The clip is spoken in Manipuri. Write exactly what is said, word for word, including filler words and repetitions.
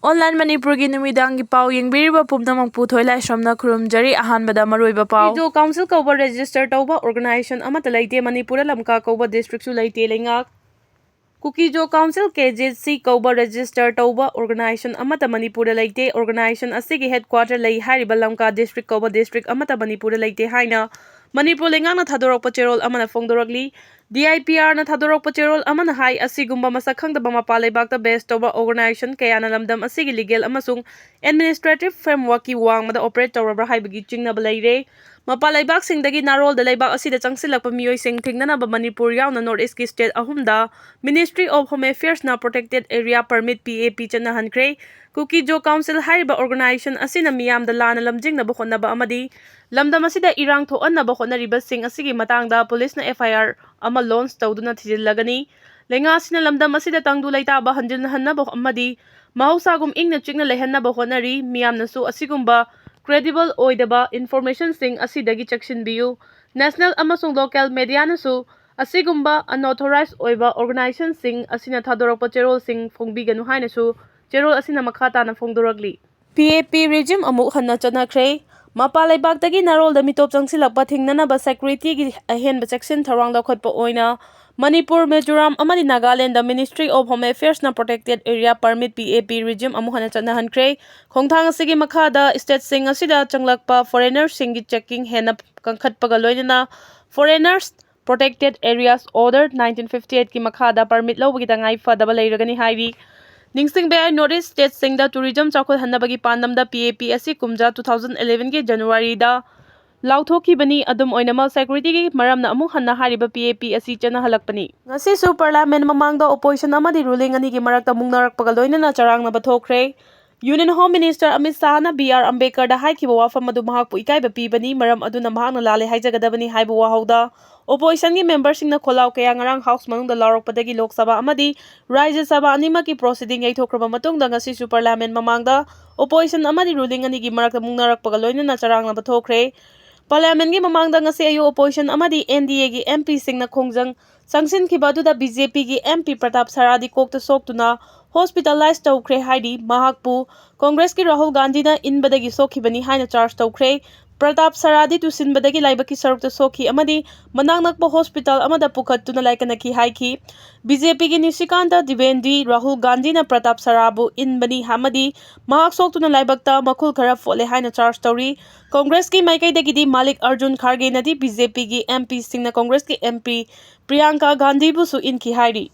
Online ꯃꯅꯤꯄꯨꯔꯒꯤ ꯅꯨꯃꯤꯗꯥꯡꯒꯤ ꯄꯥꯎ ꯌꯦꯡꯕꯤꯔꯤꯕ ꯄꯨꯝꯅꯃꯛꯄꯨ ꯊꯣꯏꯂꯥꯏꯁ꯭ꯔꯝꯅ ꯈꯨꯔꯨꯝꯖꯔꯤ꯫ ꯑꯍꯥꯟꯕꯗ ꯃꯔꯨꯑꯣꯏꯕ ꯄꯥꯎ꯫ ꯀꯨꯀꯤ-ꯖꯣ ꯀꯥꯎꯟꯁꯤꯜ ꯀꯧꯕ register ꯇꯧꯕ organization ꯑꯃꯠꯇ ꯂꯩꯇꯦ꯫ ꯃꯅꯤꯄꯨꯔꯗ ꯂꯝꯀꯥ ꯀꯧꯕ district ꯁꯨ ꯂꯩꯇꯦ꯫ ꯂꯩꯉꯥꯛ꯫ ꯀꯨꯀꯤ-ꯖꯣ ꯀꯥꯎꯟꯁꯤꯜ, ꯀꯦ ꯖꯦ ꯁꯤ, ꯀꯧꯕ register ꯇꯧꯕ organization ꯑꯃꯠꯇ ꯃꯅꯤꯄꯨꯔꯗ ꯂꯩꯇꯦ꯫ Organization ꯑꯁꯤꯒꯤ headquarter ꯂꯩ ꯍꯥꯏꯔꯤꯕ ꯂꯝꯀꯥ district ꯀꯧꯕ district ꯑꯃꯠꯇ ꯃꯅꯤꯄꯨꯔꯗ ꯂꯩꯇꯦ ꯍꯥꯏꯅ ꯃꯅꯤꯄꯨꯔ ꯂꯩꯉꯥꯛꯅ ꯊꯥꯗꯣꯔꯛꯄ ꯆꯦꯔꯣꯜ ꯑꯃꯅ ꯐꯣꯡꯗꯣꯔꯛꯂꯤ꯫ D I P R ꯅ ꯊꯥꯗꯣꯔꯛꯄ ꯆꯦꯔꯣꯜ ꯑꯃꯅ ꯍꯥꯏ, ꯑꯁꯤꯒꯨꯝꯕ ꯃꯁꯛ ꯈꯪꯗꯕ ꯃꯄꯥꯟ ꯂꯩꯕꯥꯛꯇ base ꯇꯧꯕ organization ꯀꯌꯥꯅ ꯂꯝꯗꯝ ꯑꯁꯤꯒꯤ legal ꯑꯃꯁꯨꯡ administrative framework ꯀꯤ ꯋꯥꯡꯃꯗ operate ꯇꯧꯔꯕ꯭ꯔꯥ ꯍꯥꯏꯕꯒꯤ ꯆꯤꯡꯅꯕ ꯂꯩꯔꯦ꯫ ꯃꯄꯥꯟ ꯂꯩꯕꯥꯛꯁꯤꯡꯗꯒꯤ ꯅꯥꯔꯣꯜꯗ ꯂꯩꯕꯥꯛ ꯑꯁꯤꯗ ꯆꯪꯁꯤꯜꯂꯛꯄ ꯃꯤꯑꯣꯏꯁꯤꯡ ꯊꯤꯡꯅꯅꯕ ꯃꯅꯤꯄꯨꯔ ꯌꯥꯎꯅ North East ꯀꯤ state ꯑꯍꯨꯝꯗ Ministry of Home Affairs ꯅ protected area permit, P A P, ꯆꯠꯅꯍꯟꯈ꯭ꯔꯦ꯫ ꯀꯨꯀꯤ-ꯖꯣ ꯀꯥꯎꯟꯁꯤꯜ ꯍꯥꯏꯔꯤꯕ organization ꯑꯁꯤꯅ ꯃꯤꯌꯥꯝꯗ ꯂꯥꯟꯅ ꯂꯝꯖꯤꯡꯅꯕ ꯍꯣꯠꯅꯕ ꯑꯃꯗꯤ ꯂꯝꯗꯝ ꯑꯁꯤꯗ ꯏꯔꯥꯡ ꯊꯣꯛꯍꯟꯅꯕ ꯍꯣꯠꯅꯔꯤꯕꯁꯤꯡ ꯑꯁꯤꯒꯤ ꯃꯇꯥꯡꯗ ꯄꯨꯂꯤꯁꯅ F I R ꯑꯃ launch ꯇꯧꯗꯨꯅ ꯊꯤꯖꯤꯜꯂꯒꯅꯤ꯫ ꯂꯩꯉꯥꯛ ꯑꯁꯤꯅ ꯂꯝꯗꯝ ꯑꯁꯤꯗ ꯇꯪꯗꯨ ꯂꯩꯇꯥꯕ ꯍꯟꯖꯤꯟꯍꯟꯅꯕ ꯑꯃꯗꯤ ꯃꯍꯧꯁꯥꯒꯨꯝ ꯏꯪꯅ ꯆꯤꯛꯅ ꯂꯩꯍꯟꯅꯕ ꯍꯣꯠꯅꯔꯤ꯫ ꯃꯤꯌꯥꯝꯅꯁꯨ ꯑꯁꯤꯒꯨꯝꯕ credible ꯑꯣꯏꯗꯕ information ꯁꯤꯡ ꯑꯁꯤꯗꯒꯤ ꯆꯦꯛꯁꯤꯟꯕꯤꯌꯨ꯫ National ꯑꯃꯁꯨꯡ local media ꯅꯁꯨ ꯑꯁꯤꯒꯨꯝꯕ unauthorized ꯑꯣꯏꯕ organization ꯁꯤꯡ ꯑꯁꯤꯅ ꯊꯥꯗꯣꯔꯛꯄ ꯆꯦꯔꯣꯜꯁꯤꯡ ꯐꯣꯡꯕꯤꯒꯅꯨ ꯍꯥꯏꯅꯁꯨ ꯆꯦꯔꯣꯜ ꯑꯁꯤꯅ ꯃꯈꯥ ꯇꯥꯅ ꯐꯣꯡꯗꯣꯔꯛꯂꯤ꯫ P A P regime ꯑꯃꯨꯛ ꯍꯟꯅ ꯆꯠꯅꯈ꯭ꯔꯦ꯫ ꯃꯄꯥꯟ ꯂꯩꯕꯥꯛꯇꯒꯤ ꯅꯥꯔꯣꯜꯗ ꯃꯤꯇꯣꯞ ꯆꯪꯁꯤꯜꯂꯛꯄ ꯊꯤꯡꯅꯅꯕ security ꯒꯤ ꯑꯍꯦꯟꯕ ꯆꯦꯛꯁꯤꯟ ꯊꯧꯔꯥꯡ ꯂꯧꯈꯠꯄ ꯑꯣꯏꯅ ꯃꯅꯤꯄꯨꯔ, ꯃꯤꯖꯣꯔꯥꯝ ꯑꯃꯗꯤ Nagaland Ministry of Home Affairs ꯅ protected area permit, P A P, regime ꯑꯃꯨꯛ ꯍꯟꯅ ꯆꯠꯅꯍꯟꯈ꯭ꯔꯦ꯫ ꯈꯣꯡꯊꯥꯡ ꯑꯁꯤꯒꯤ ꯃꯈꯥꯗ state ꯁꯤꯡ ꯑꯁꯤꯗ ꯆꯪꯂꯛꯄ foreigner ꯁꯤꯡꯒꯤ checking ꯍꯦꯟꯅ ꯀꯟꯈꯠꯄꯒ ꯂꯣꯏꯅꯅ Foreigners Protected Areas Order nineteen fifty eight ꯀꯤ ꯃꯈꯥꯗ permit ꯂꯧꯕꯒꯤ ꯇꯉꯥꯏ ꯐꯗꯕ ꯂꯩꯔꯒꯅꯤ ꯍꯥꯏꯔꯤ꯫ ꯅꯤꯡꯁꯤꯡꯕ ꯌꯥꯏ, North East state ꯁꯤꯡꯗ tourism ꯆꯥꯎꯈꯠꯍꯟꯅꯕꯒꯤ ꯄꯥꯟꯗꯝꯗ P A P ꯑꯁꯤ ꯀꯨꯝꯖꯥ two thousand eleven ꯒꯤ January ꯗ ꯂꯥꯎꯊꯣꯛꯈꯤꯕꯅꯤ꯫ ꯑꯗꯨꯝ ꯑꯣꯏꯅꯃꯛ, security ꯒꯤ ꯃꯔꯝꯅ ꯑꯃꯨꯛ ꯍꯟꯅ ꯍꯥꯏꯔꯤꯕ P A P ꯑꯁꯤ ꯆꯠꯅꯍꯜꯂꯛꯄꯅꯤ꯫ ꯉꯁꯤꯁꯨ parliament ꯃꯃꯥꯡꯗ opposition ꯑꯃꯗꯤ ruling ꯑꯅꯤꯒꯤ ꯃꯔꯛꯇ ꯃꯨꯛꯅꯔꯛꯄꯒ ꯂꯣꯏꯅꯅ ꯆꯔꯥꯡꯅꯕ ꯊꯣꯛꯈ꯭ꯔꯦ꯫ Union Home Minister ꯑꯃꯤꯠ ꯁꯥꯍꯅ ꯕꯤ ꯑꯥꯔ ꯑꯝꯕꯦꯗꯀꯔꯗ ꯍꯥꯏꯈꯤꯕ ꯋꯥꯐꯝ ꯑꯗꯨ ꯃꯍꯥꯛꯄꯨ ꯏꯀꯥꯏꯕ ꯄꯤꯕꯅꯤ, ꯃꯔꯝ ꯑꯗꯨꯅ ꯃꯍꯥꯛꯅ ꯂꯥꯜꯂꯦ ꯍꯥꯏꯖꯒꯗꯕꯅꯤ ꯍꯥꯏꯕ ꯋꯥꯍꯧꯗ opposition ꯒꯤ member ꯁꯤꯡꯅ ꯈꯣꯜꯂꯥꯎ ꯀꯌꯥ ꯉꯔꯥꯡ House ꯃꯅꯨꯡꯗ ꯂꯥꯎꯔꯛꯄꯗꯒꯤ Lok Sabha ꯑꯃꯗꯤ Rajya Sabha ꯑꯅꯤꯃꯛꯀꯤ proceeding ꯌꯩꯊꯣꯛꯈ꯭ꯔꯕ ꯃꯇꯨꯡꯗ ꯉꯁꯤꯁꯨ parliament ꯃꯃꯥꯡꯗ opposition ꯑꯃꯗꯤ ruling ꯑꯅꯤꯒꯤ ꯃꯔꯛꯇ ꯃꯨꯛꯅꯔꯛꯄꯒ ꯂꯣꯏꯅꯅ ꯆꯔꯥꯡꯅꯕ ꯊꯣꯛꯈ꯭ꯔꯦ꯫ Parliament ꯀꯤ ꯃꯃꯥꯡꯗ ꯉꯁꯤ ꯑꯌꯨꯛ opposition ꯑꯃꯗꯤ N D A ꯒꯤ M P ꯁꯤꯡꯅ ꯈꯣꯡꯖꯪ ꯆꯪꯁꯤꯟꯈꯤꯕ ꯑꯗꯨꯗ B J P ꯒꯤ M P ꯄ꯭ꯔꯇꯥꯞ ꯁꯔꯥꯗꯤ ꯀꯣꯛꯇ ꯁꯣꯛꯇꯨꯅ ꯍꯣꯁꯄꯤꯇꯥꯂꯥꯏꯖ ꯇꯧꯈ꯭ꯔꯦ ꯍꯥꯏꯔꯤ꯫ ꯃꯍꯥꯛꯄꯨ ꯀꯣꯡꯒ꯭ꯔꯦꯁꯀꯤ ꯔꯥꯍꯨꯜ ꯒꯥꯟꯙꯤꯅ ꯏꯟꯕꯗꯒꯤ ꯁꯣꯛꯈꯤꯕꯅꯤ ꯍꯥꯏꯅ ꯆꯥꯔꯖ ꯇꯧꯈ꯭ꯔꯦ꯫ ꯄ꯭ꯔꯇꯥꯞ ꯁꯔꯥꯗꯤ ꯇꯨꯁꯤꯟꯕꯗꯒꯤ ꯂꯥꯏꯕꯛꯀꯤ ꯁꯔꯨꯛꯇ ꯁꯣꯛꯈꯤ ꯑꯃꯗꯤ ꯃꯅꯥꯛ ꯅꯛꯄ ꯍꯣꯁꯄꯤꯇꯥꯜ ꯑꯃꯗ ꯄꯨꯈꯠꯇꯨꯅ ꯂꯥꯏꯀꯠꯅꯈꯤ ꯍꯥꯏꯈꯤ꯫ ꯕꯤ ꯖꯦ ꯄꯤꯒꯤ ꯅꯤꯁꯤꯀꯥꯟꯇ ꯗꯤꯕꯦꯟꯗꯤ ꯔꯥꯍꯨꯜ ꯒꯥꯟꯙꯤꯅ ꯄ꯭ꯔꯇꯥꯞ ꯁꯔꯥꯕꯨ ꯏꯟꯕꯅꯤ ꯑꯃꯗꯤ ꯃꯍꯥꯛ ꯁꯣꯛꯇꯨꯅ ꯂꯥꯏꯕꯛꯇ ꯃꯈꯨꯜ ꯈꯔ ꯐꯣꯠꯂꯦ ꯍꯥꯏꯅ ꯆꯥꯔꯖ ꯇꯧꯔꯤ꯫ ꯀꯣꯡꯒ꯭ꯔꯦꯁꯀꯤ ꯃꯥꯏꯀꯩꯗꯒꯤꯗꯤ ꯃꯥꯂꯤꯛ ꯑꯔꯖꯨꯟ ꯈꯥꯔꯒꯦꯅꯗꯤ ꯕꯤ ꯖꯦ ꯄꯤꯒꯤ ꯑꯦꯝ ꯄꯤꯁꯤꯡꯅ ꯀꯣꯡꯒ꯭ꯔꯦꯁꯀꯤ ꯑꯦꯝ ꯄꯤ ꯄ꯭ꯔꯤꯌꯥꯡꯀꯥ ꯒꯥꯟꯙꯤꯕꯨꯁꯨ ꯏꯟꯈꯤ ꯍꯥꯏꯔꯤ꯫